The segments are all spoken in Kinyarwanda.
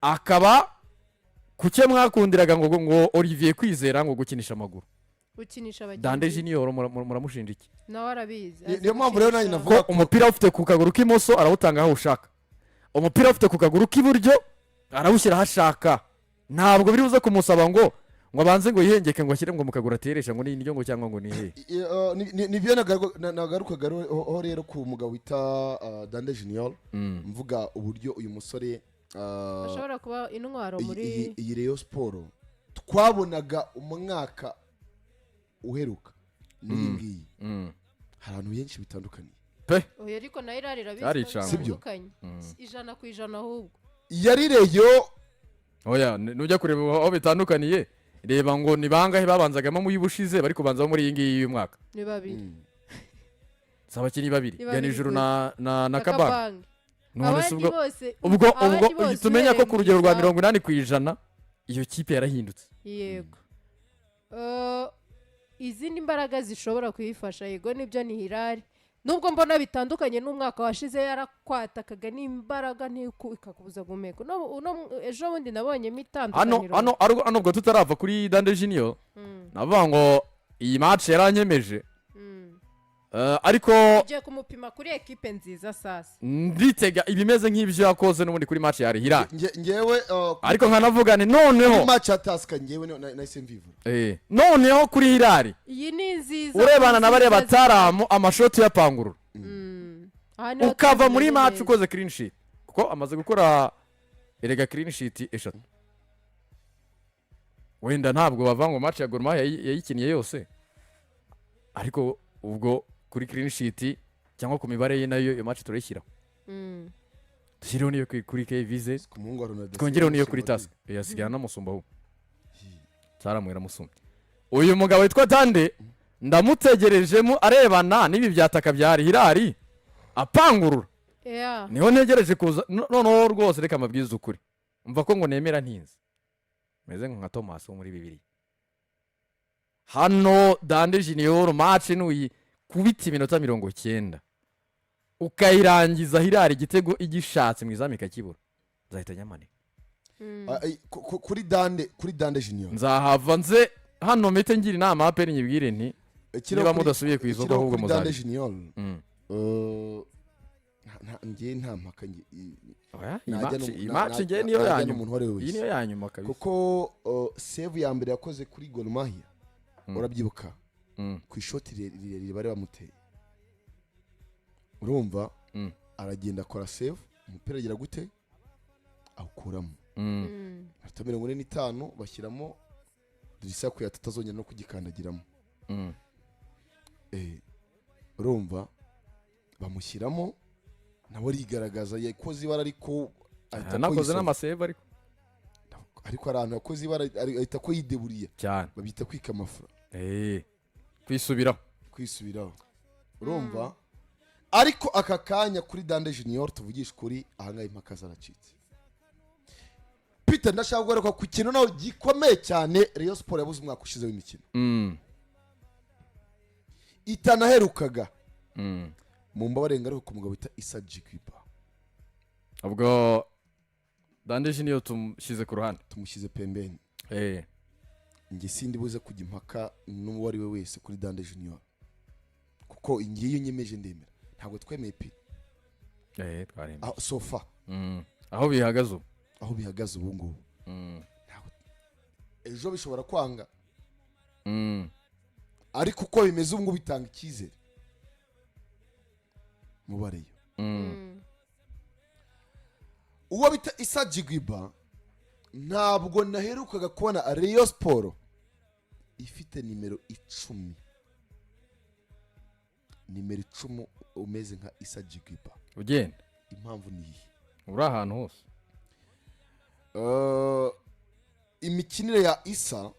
Akaba kuke mwakundiraga ngo Olivier Kwizera ngo gukinisha amaguru. Gukinisha abakinnyi. Dande Junior muramushinja iki? Nawe arabizi. Niyo mpamvu rero nanjye Ko navuga ko umupira ufite ku kaguru k'imoso arawutanga aho ushaka, umupira ufite ku kaguru k'iburyo arawushyira aho ashaka. Ntabwo biri buze kumusaba ngo abanze ngo yihengeke, ngo ashyire ngo mu kaguru ateresha ngo ni indyo ngo cyangwa ngo ni hehe. Nibyo nagarukaga ho rero ku mugabo wita Dande Junior, mvuga uburyo uyu musore Ashobora kuba intwaro muri iyi Rayon Sport twabonaga umwaka uheruka n'iyi ngiyi, hari ahantu henshi bitandukaniye. Pe. Oya, ariko nayo irarira. Byari icangwa. Sibyo? Bitandukanye 100% ahubwo. Yari Rayon. Oya, nujya kureba aho bitandukaniye, reba ngo ni bangahe babanzagamo mu y'ubushize bari kubanzamo muri iyi ngiyi y'uyu mwaka. Ni babiri. Si abakinnyi babiri? Ni babiri Ganijuru gusa. na Kabange. Kabange. None se Abandi ubwo bose ubwo abandi ubwo bose tumenya ko uhereye ku rugero rwa mu izamu. 80% iyo kipe yarahindutse. Yego. Izindi mbaraga zishobora kuyifasha, yego nibyo, ni Hilal, nubwo mbona bitandukanye n'umwaka washize, yarakwatakaga n'imbaraga ikakubuza guhumeka. Ejo bundi nabonyemo Hano itandukaniro. Hano ubwo tutarava kuri Dande Junior, navuga ngo iyi match yaranyemeje. Ariko Ugiye kumupima kuri ekipe nziza sasa. Nditega ibimeze nk'ibyo yakoze n'ubundi kuri match ya Hilal. Ngewe Ariko nkanavuga ni noneho kuri match ya Tusker, ngewe nahise mvivura. Noneho kuri Hilal Iyi ni nziza. urebana na bariya nziza. bataramu, amashoti yapangurura, Aha niho ukava muri tubimenya match neza. ukoze clean sheet, kuko amaze gukora erega clean sheet eshatu. Wenda ntabwo bava ngo match ya Gor Mahia yayikiniye yose, ariko ubwo kuri clean sheet cyangwa ku mibare ye nayo iyo match turayishyiraho. Dushyireho n'iyo kuri KVZ. Ku muhungu wa Ronaldo. Twongereho n'iyo kuri Tusker, yasigaye anamusumba ahubwo Saramu yaramusumbye. Uyu mugabo witwa Dande ndamutegerejemo arebana n'ibi byataka bya Hilal apangurura. Niho ntegereje kuza noneho rwose reka mbabwize ukuri, mva ko ngo nemera ntinze meze nka Thomas wo muri Bibiliya. Hano Dande Junior, match nuyi kubita iminota 90 ukayirangiza, Hilal igitego igishatse mu izamu ikakibura, nzahita nyamanika. Kuri Dande Junior. Nzahava nze hano mpite ngira inama APR, nyibwire nti Ikiriho niba mudasubiye ku isoko ikiriho ahubwo kuri Dande muzajya. Junior, nge nta mpaka Oya, iyi najya iyi match ngewe niyo najya ya nyuma. n'umuntu uwo ari we Iyi wese. niyo ya nyuma kabisa. Kuko save ya mbere yakoze kuri Gor Mahia, urabyibuka, ku ishoti rirerire bari bamuteye, urumva, aragenda akora save, umupira agira gute, awukuramo. Minota 45 bashyiramo Drissa Kouyaté, atazongera no kugikandagiramo. Urumva bamushyiramo, nawe arigaragaza, yakoze ibara ariko ahita ko Nakoze yisova. n'ama save ariko. Ariko hari ahantu yakoze ibara ahita ko yideburiya. Cyane. Babyita kwika amafura. Kwisubiraho. Kwisubiraho, urumva. Ariko aka kanya kuri Dande Junior, tuvugisha ukuri, ahangaha impaka zaracitse. Peter, ndashaka kugaruka ku kintu nawe gikomeye cyane Rayon Sport yabuze umwaka ushize w'imikino, itanaherukaga. Mu mbabare ngaruka ku mugabo wita Issa Jigwiba. Ubwo Dande Junior tumushyize ku ruhande. Tumushyize pembeni. Njye sindi buze kujya impaka n'uwo ari we wese kuri Dande Junior, kuko ngiyo nyemeje ndemera, ntabwo twemeye pe. Twaremeye. Aho sofa. Aho bihagaze ubu. Aho bihagaze ubu ngubu. Ejo bishobora kwanga, ariko uko bimeze ubu ngubu bitanga icyizere mubareyo. Uwo bita Issa Jigwiba, ntabwo naherukaga kubona Rayon Sport ifite nimero 10, nimero 10 umeze nka Issa Jigwiba. Ugenda. Impamvu ni iyi. Uri ahantu hose. Imikinire ya Issa,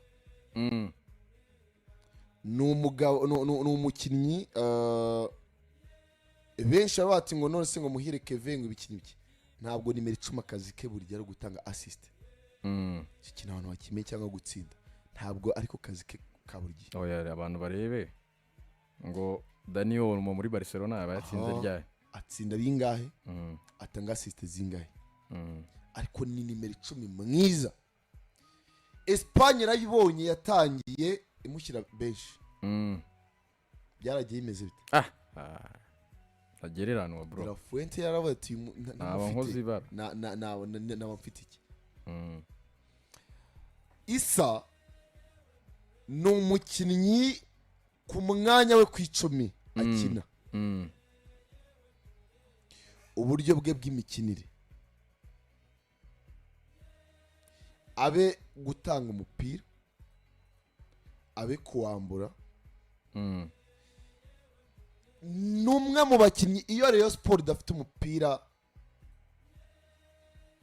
ni umugabo, ni umukinnyi, benshi baba bati ngo none se ngo Muhire Keve ngo ibiki n'ibiki. Ntabwo nimero 10 akazi ke buri gihe ari ugutanga assist. Icyo kintu abantu bakimeye cyangwa gutsinda, ntabwo ariko kazi ke ka buri gihe. Oya, abantu barebe ngo Dani Olmo muri Barcelona yaba yatsinze Aha. ryari? Atsinda bingahe? Atanga assist zingahe? Ariko ni nimero 10 mwiza. Espagne yarayibonye, yatangiye imushyira benshi. Byaragiye bimeze bite? Ah, ntagereranwa, bro. De La Fuente yaravuze ati: "Uyu Naba ntamufite. nkoze ibara. Naba mfite iki?" Isa ni umukinnyi ku mwanya we ku 10 akina, uburyo bwe bw'imikinire, abe gutanga umupira, abe kuwambura, ni umwe mu bakinnyi iyo Rayon Sport idafite umupira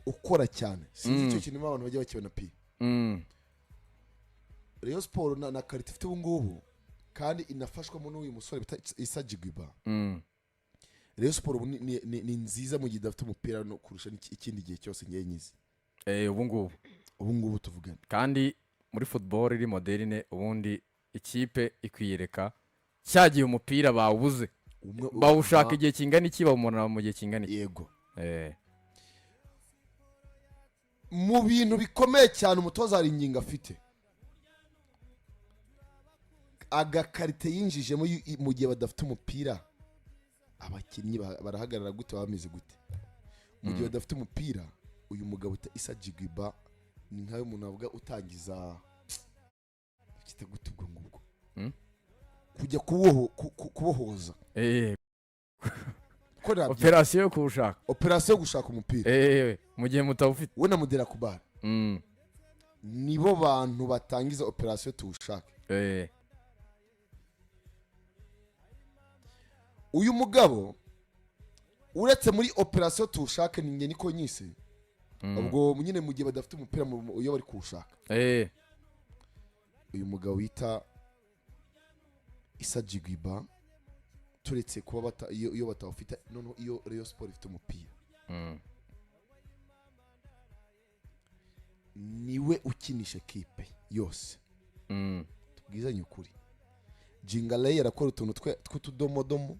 ukora cyane, sinzi icyo kintu abantu bajya bakibona pi. Rayon Sport na qualité ifite ubu ngubu, kandi inafashwamo n'uyu musore bita Issa Jigwiba, Rayon Sport ubu ni nziza mu gihe idafite umupira no kurusha ikindi gihe cyose ngiye nyizi. Ubu ngubu. Ubu ngubu tuvugana. Kandi muri football iri moderne, ubundi ikipe ikwiyereka cya gihe umupira bawubuze, bawushaka igihe kingana iki, bawumona mu gihe kingana iki. Mu bintu bikomeye cyane umutoza hari ingingo afite, agaqualité yinjijemo mu gihe badafite umupira, abakinnyi barahagarara gute, baba bameze gute mu gihe badafite umupira? Uyu mugabo bita Issa Jigwiba ni nkawe umuntu avuga utangiza kita gute ubwo ngubwo, kujya kubohoza, ko nabyita Operasiyo yo kuwushaka. Operasiyo yo gushaka umupira. Mu gihe mutawufite. We na Mudera Kubara nibo bantu batangiza operasiyo tuwushake. Uyu mugabo uretse muri operasiyo tuwushake, ni njye niko nyise, ubwo nyine mu gihe badafite umupira, iyo bari kuwushaka, uyu mugabo wita Issa Jigwiba, turetse kuba iyo batawufite, noneho iyo Rayon Sport ifite umupira, niwe ukinisha ekipe yose. Tubwizanye ukuri, Jingaley arakora utuntu tw'utudomodomo.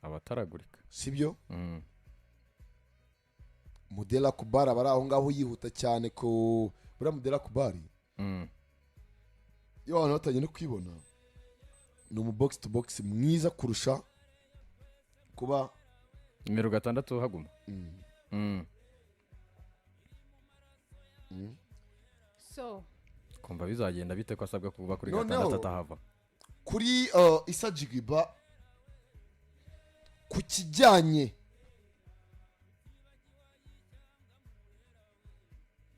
Abataragurika. Sibyo? Mudela Kubari aba ari aho ngaho yihuta cyane ku buriya Mudela Kubari, iyo abantu batangiye no kwibona, ni umu box to box mwiza kurusha kuba nimero 6 haguma. So Kumva bizagenda bite ko asabwa kuba kuri Noneho- 6 atahava? Kuri Issa Jigwiba, ku kijyanye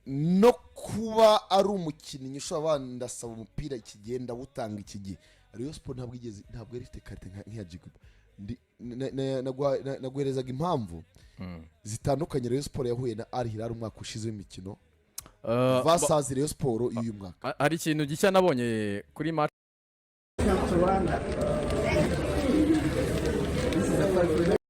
no kuba ari umukinnyi ushobora, ndasaba umupira iki gihe, ndawutanga iki gihe, Rayon Sport ntabwo igeze, ntabwo yari ifite qualité nk'iya Jigwiba. Naguherezaga impamvu zitandukanye Rayon Sport yahuye na Al Hilal umwaka ushize w'imikino versus Rayon Sport y'uyu mwaka. Hari ikintu gishya nabonye kuri match. Welcome to Rwanda.